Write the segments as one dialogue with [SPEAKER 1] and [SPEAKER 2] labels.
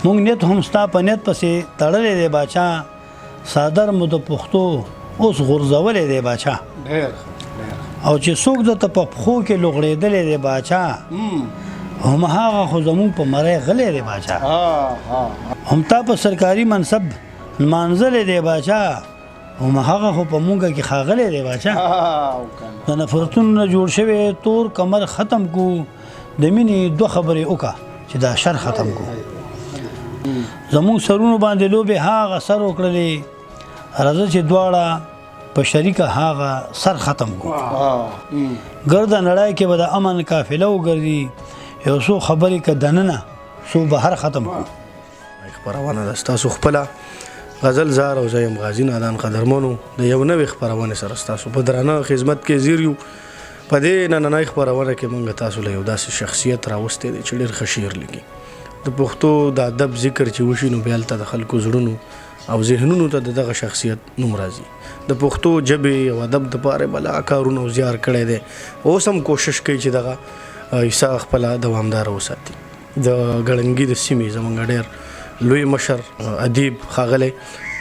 [SPEAKER 1] مونږ نیت هم ستا په نیت پسې تړلی دی باچا، څادر مو د پښتو اوس غورځولی دی باچا.
[SPEAKER 2] ډېر ښه، ډېر ښه.
[SPEAKER 1] او چې څوک درته په پښو کې لوغړېدلی دی باچا، هم هغه خو زمونږ په مرۍ غلی دی باچا. هم تا په سرکاري منصب نمانځلی دی باچا، هم هغه خو په مونږ کې ښاغلی دی باچا. د نفرتونو نه جوړ شوی تور کمر ختم کو، د مینې دوه خبرې وکړه چې دا شر ختم کو. زمونږ سرونو باندې لوبې هغه سر وکړلې، راځه چې دواړه په شریکه هغه سر ختم کو. ګرده نړۍ کې به د امن قافله وګرځي، یو څو خبرې که دننه څو بهر ختم کو.
[SPEAKER 2] خپرونه ده ستاسو خپله غزل زار او زه یم غازي نادان. قدرمنو، د یو نوې خپرونې سره ستاسو په درانه خدمت کې زیر یو. په دې نننۍ خپرونه کې موږ تاسو له یو داسې شخصیت راوستی دی چې ډېر ښه شعر لیکي. د پښتو د ادب ذکر چې وشي نو بیا هلته د خلکو زړونو او ذهنونو ته د دغه شخصیت نوم راځي. د پښتو ژبې او ادب دپاره یې بلا کارونه او زیار کړی دی، اوس هم کوشش کوي چې دغه حصه خپله دوامداره وساتي. د ګړنګي د سیمې زمونږ ډېر لوی مشر ادیب ښاغلی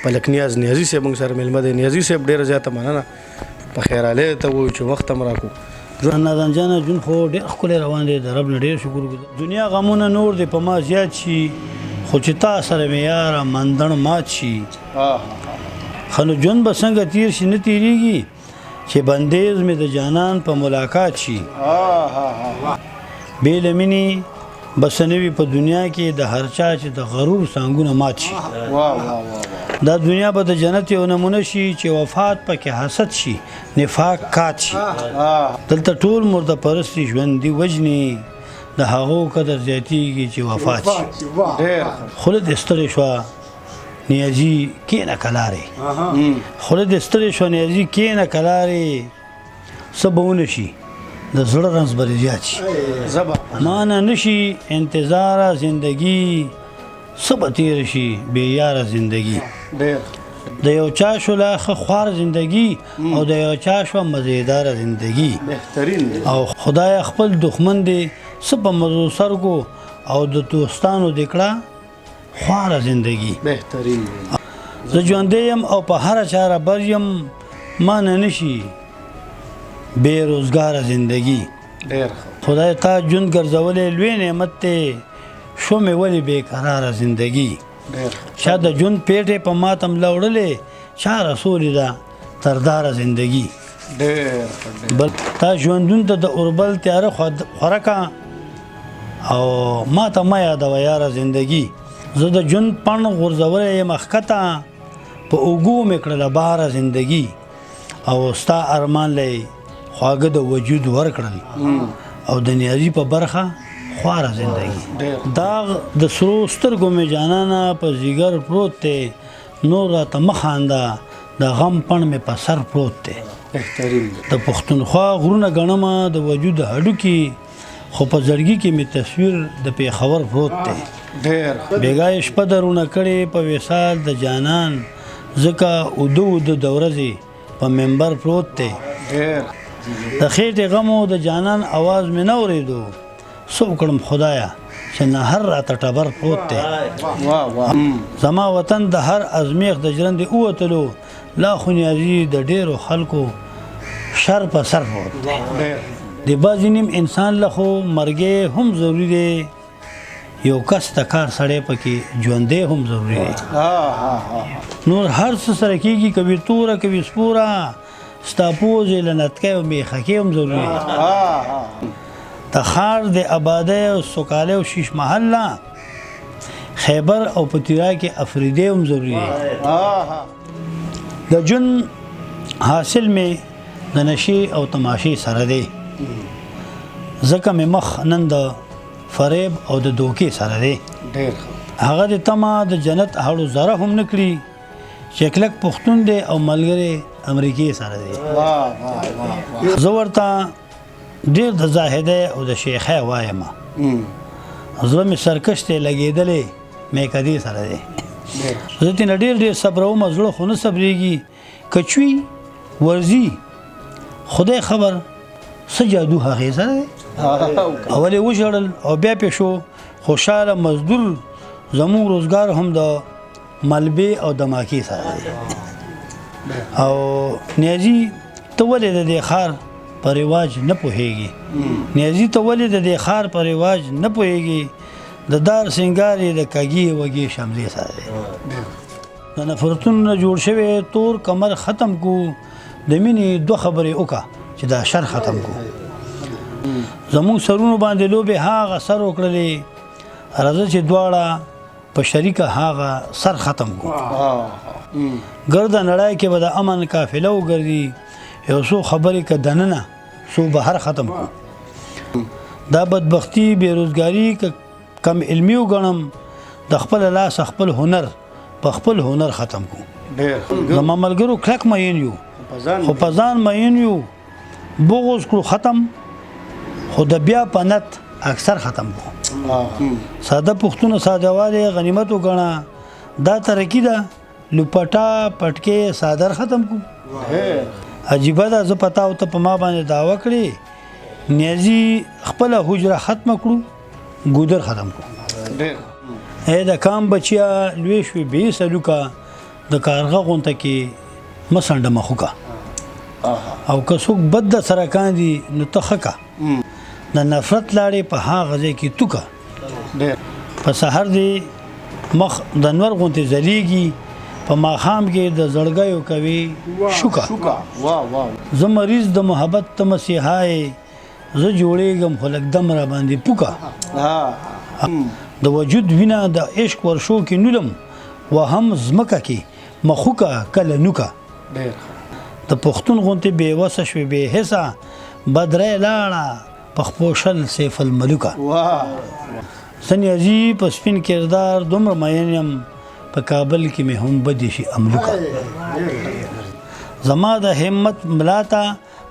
[SPEAKER 2] پلک نیاز نیازي صاحب موږ سره مېلمه دی. نیازي صاحب، ډېره زیاته مننه، په خیرالۍ ته وایو چې وخت هم راکړو.
[SPEAKER 1] نادان جانه، ژوند خو ډېر ښکلی روان دی، د رب نه ډېر شکر ګزار. دنیا غمونه نور دې په ما زیات شي، خو چې تا سره مې یاره مندڼ مات شي. ښه نو ژوند به څنګه تیر شي؟ نه تېرېږي چې بندیز مې د جانان په ملاقات شي. بې له مینې به څه نه وي په دنیا کې، د هر چا چې د غرور څانګونه مات شي. دا دنیا به د جنت یو نمونه شي چې وفات پکې حسد شي، نفاق کات شي. دلته ټول مرده پرستي ژوندي وژني، د هغو قدر زیاتیږي چې وفات شي. خوله دې ستړې شوه نیازي کینه کلارې، خوله دې ستړې شوه نیازي کینه کلارې، څه به ونه شي د زړه رنځ به دې زیات شي. ما نه نشي انتظاره زندگی، څه به تېره شي بې یاره زندگی. د یو چا شو لا ښه خوار زندگی او د یو چا شوه مزیداره زندگی.
[SPEAKER 2] بهترین.
[SPEAKER 1] او خدای خپل دښمن دی څه په مزو سر کو، او د دوستانو دې کړه خواره زندگی.
[SPEAKER 2] بهترین.
[SPEAKER 1] زه ژوندی یم او په هره چاره بر یم، ما نه نشي بې روزګاره زندگی.
[SPEAKER 2] ډېر.
[SPEAKER 1] خدای تا ژوند ګرځولی لوی نعمت دی، شو مې ولې بې قراره زندگی. چا د ژوند پیټې په ماتم لوړلې، چا رسولې ده تر داره زندگی.
[SPEAKER 2] ډېر.
[SPEAKER 1] بل تا ژوندون ته د اوربل تیاره خورکه، او ما ته مه یادوه یاره زندگی. زه د ژوند پڼ غورځولی یم ښکته، په اوږو مې کړله باره زندگی. او ستا ارمان له یې خواږه د وجود ورکړل، او د نیازي په برخه خواره زندگی. داغ د سرو سترګو مې جانانه په ځیګر پروت دی، نور راته مه خانده، د غم پڼ مې په سر پروت دی.
[SPEAKER 2] بهترین.
[SPEAKER 1] د پښتونخوا غرونه ګڼمه د وجود هډوکي، خو په زړګي کې مې تصویر د پېښور پروت دی.
[SPEAKER 2] ډېر.
[SPEAKER 1] بېګا یې شپه درونه کړې په وصال د جانان، ځکه اوده اوده د ورځې په منبر پروت دی.
[SPEAKER 2] ډېر.
[SPEAKER 1] د خېټې غمو د جانان اواز مې نه اورېدو، څه وکړم خدایه چې نهر راته ټبر پروت دی.
[SPEAKER 2] واه واه.
[SPEAKER 1] زما وطن د هر ازمیښت د ژرندې ووتلو، لا خو نیازي د ډېرو خلکو شر په سر پروت دی.
[SPEAKER 2] ډېر.
[SPEAKER 1] د بعضې نیم انسان له خو مرګی هم ضروري دی، یو کس د کار سړی پکې ژوندی هم ضروري دی. نور هر څه سره کېږي، کوي توره کوي سپوره، ستا پوزې له نتکۍ او میخکې هم ضروري دی. د ښار د ابادۍ او سوکالۍ او شیش محل نه خیبر او په تیرا کې افریدی هم ضروري دی. د ژوند حاصل مې د نشې او تماشې سره دی، ځکه مې مخ نن د فریب او د دوکې سره دی.
[SPEAKER 2] ډېر.
[SPEAKER 1] هغه د تمه د جنت هړو ذره هم نه کړي، چې کلک پښتون دی او ملګری امریکې سره دی.
[SPEAKER 2] واه واه واه واه.
[SPEAKER 1] زه ورته ډېر د زاهدۍ او د شیخۍ وایم، زړه مې سرکش دی لګېدلی میکدې سره دی. زه ترېنه ډېر ډېر صبروم، زړه خو نه صبرېږي، که چوي ورځي خدای خبر څه جادو هغې سره دی. اول یې وژړل او بیا پې شو خوشحاله مزدور زموږ روزګار هم د ملبې او دماکې سره دی. او نیازی ته ولې د دې ښار په رواج نه پوهېږي؟ نیازی ته ولې د دې ښار په رواج نه پوهېږي؟ د دار سنګار یې د کږې وږې شملې سره دی. د نفرتونو نه جوړ شوی تور کمر ختم کو، د مینې دوه خبرې وکړه چې دا شر ختم کو. زموږ سرونو باندې لوبې هغه سر وکړلې، راځه چې دواړه په شریکه هغه سر ختم کو. ګرده نړۍ کې به د امن قافله وګرځي، یو څو خبرې که دننه څو بهر ختم کو. دا بدبختی بېروزګاري که کم علمي وګڼم، د خپل لاس خپل هنر په خپل هنر ختم کو. زما ملګرو کلک مین یو، خو په ځان مین یو، بغض کړو ختم، خو د بیا په نت اکثر ختم کو. ساده پښتونه ساده والی غنیمت وګڼه، دا ترقي ده لوپټه پټکې صادر ختم کو. عجیبه ده، زه پتا او ته په ما باندې دعوه کړې، نیازي خپله حجره ختمه کړو، ګودر ختم کړو. ای د کام بچیا لوی شوې بې سلوکه، د کارغه غونته کې مه څنډه مخوکه، او که څوک بد د سره کاندي نو ته ښه که، د نفرت لاړې په هغه ځای کې توکه. په سحر دې مخ د نور غونتې ځلېږي، په ماښام کې د زړګیو کوي شوکه. زه مریض د محبت ته مسیحا یې، زه جوړېږم خو لږ دم را باندې پوکه. د وجود وینه د عشق ورشو کې نولم، وهم ځمکه کې مخوکه کله نوکه. د پښتون غونتې بې وسه شوې بې حسه، بدرۍ لاړه په خپو شل سیف الملوکه. زه نیازي په سپین کردار دومره مین یم، په کابل کې مې هم بدې شي املوکه. زما د همت ملا ته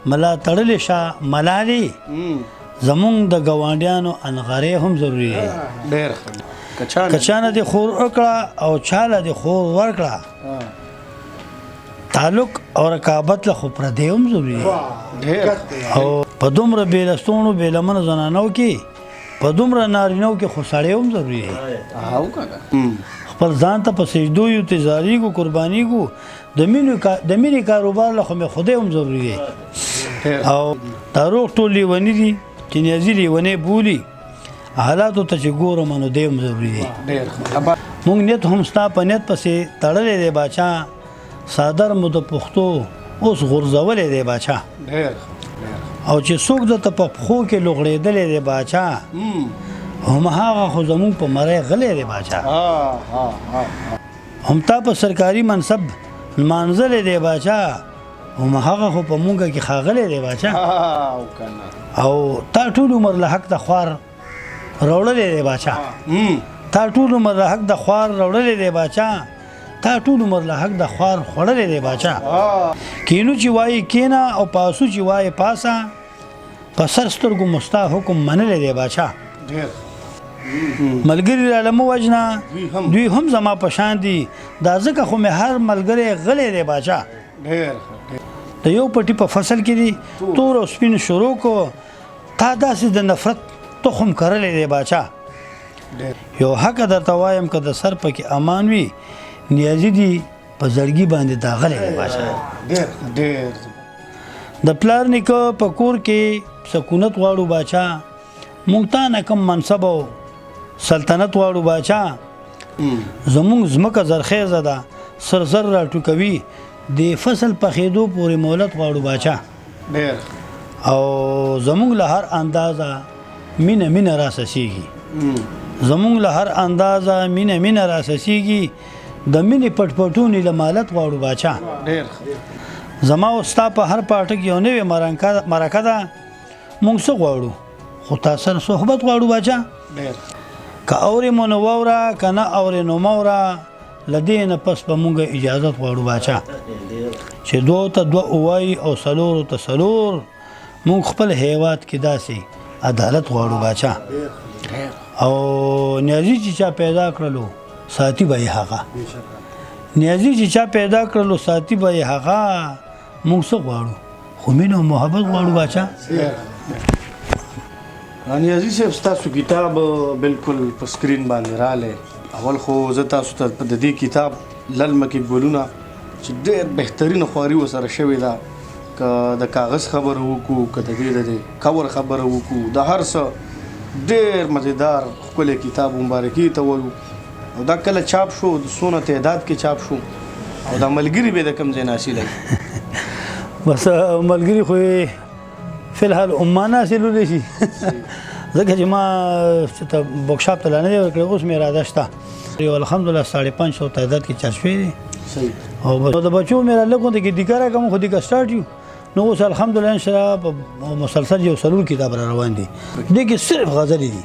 [SPEAKER 1] ملا تړلې شه ملالې، زمونږ د ګاونډیانو انغرې هم ضروري دی. که چا نه دې خور وکړه او چاله دې خور ورکړه، تعلق او رقابت له خو پردی هم ضروري دی. او په دومره بې لستوڼو بې لمنو زنانو کې، په دومره نارینو کې خو سړی هم ضروري دی. خپل ځان ته په سجدو یو تزاریږو قربانیږو، د مینې کاروبار له خو مې خدای هم ضروري دی. او دا روغ ټول لیوني دي چې نیازي لیونی بولي، حالاتو ته چې ګورم نو دی هم ضروري دی. موږ نیت هم ستا په نیت پسې تړلی دی باچا، صادر مو د پښتو اوس غورځولی دی باچا. او چې څوک درته په پښو کې لغړېدلی دی باچا، هم هغه خو زموږ په مرۍ غلی دی باچا. هم تا په سرکاري منصب نمانځلی دی باچا، هم هغه خو په مونږ کې ښاغلی دی باچا. او تا ټول عمر له حق د خوار راوړلی دی باچا، تا ټول عمر له حق د خوار راوړلی دی باچا، تا ټول عمر له حق د خوار خوړلی دی باچا. کینو چې وایي کینه او پاسو چې وایي پاسه، په سر سترګو مو ستا حکم منلی دی باچا. ملګري راله مه وژنه، دوی هم زما په شان دي، دا ځکه خو مې هر ملګری غلی دی باچا. د یو پټي په فصل کې دی تور او سپین شروع کو، تا داسې د نفرت تخم کرلی دی باچا. یو حق درته وایم که د سر پکې امان وي، نیازي دي په زړګي باندې داغلی دی باچا. د پلار نیکه په کور کې سکونت غواړو باچا، موږ تا نه کوم منصب او سلطنت غواړو باچا. زموږ ځمکه زرخیزه ده، سر زر راټوکوي، د فصل پخېدو پورې مهلت غواړو باچا. او زموږ له هر اندازه مینه مینه راسسېږي، زموږ له هر اندازه مینه مینه راسسېږي، د مینې پټپټونې له مالت غواړو باچا. زما او ستا په هر پاټک یو نوې مرکه ده، موږ څه غواړو خو تا سره صحبت غواړو باچا. که اورې مو نو واوره، که نه اورې نو مه وره، له دې نه پس به موږ اجازت غواړو باچا. چې دوو ته دوه ووایي او څلورو ته څلور، موږ خپل هیواد کې داسې عدالت غواړو باچا. او نیازي چې چا پیدا کړلو ساتي به یې هغه، نیازي چې چا پیدا کړلو ساتي به یې هغه. موږ څه غواړو خو مینه او محبت غواړو باچا.
[SPEAKER 2] نیازي صاحب، ستاسو کتاب بالکل په سکرین باندې رالی، اول خو زه تاسو ته د دې کتاب للمه کې ګلونه چې ډېر بهترینه خواري ورسره شوې ده، که د کاغذ خبره وکړو، که د دې د کور خبره وکړو، د هر څه ډېر مزیدار ښکلی کتاب مبارکي ته وایو. او دا کله چاپ شو، د څونه تعداد کې چاپ شو، او دا ملګري به د کوم ځای نه حاصلوي؟
[SPEAKER 1] بس ملګري خو یې فی الحال عمان حاصلولی شي، ځکه چې ما چې ته بوکشاپ ته لا نه دی ورکړی، اوس مې اراده شته. یو الحمدلله 550 تعداد کې چاپ شوی دی. او بس د بچو مې را لږ غوندې کې دیکه راکړم، خو دیکه سټارټ یو. نو اوس الحمدلله انشاءالله په مسلسل یو څلور کتاب را روان دي. دې کې صرف غزلې دي،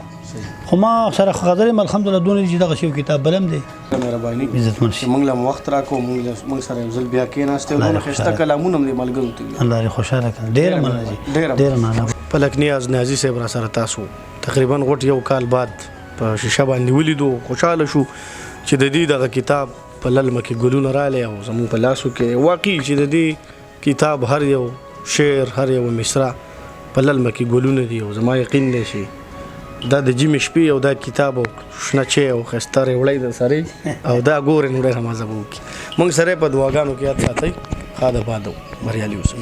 [SPEAKER 1] خو ما سره غزلې هم الحمدلله دونه دي چې دغسې یو کتاب بل هم دی.
[SPEAKER 2] مهرباني
[SPEAKER 1] عزتمن شي
[SPEAKER 2] چې موږ له وخت راکړو، موږ سره یو ځل بیا کېناستې او دونه ښایسته کلامونه هم دې ملګرو ته ویل.
[SPEAKER 1] الله دې خوشحاله کړه. ډېره مننه جي، ډېره مننه.
[SPEAKER 2] فلک نیاز نیازي صاحب را سره تاسو تقریبا غوټ یو کال بعد په شیشه باندې ولیدو، خوشحاله شو چې د دې دغه کتاب په للمه کې ګلونه راغلی او زموږ په لاسو کې. واقعي چې د دې کتاب هر یو شعر، هر یو مصرع په للمه کې ګلونه دي، او زما یقین دی چې دا د جمعې شپې او دا کتاب او شنه چای او ښایسته ریوړی د سره او دا ګورې نو ډېره مزه به وکړي. موږ سره په دعاګانو کې یاد ساتئ. ښاد آباد او بریالي اوسئ.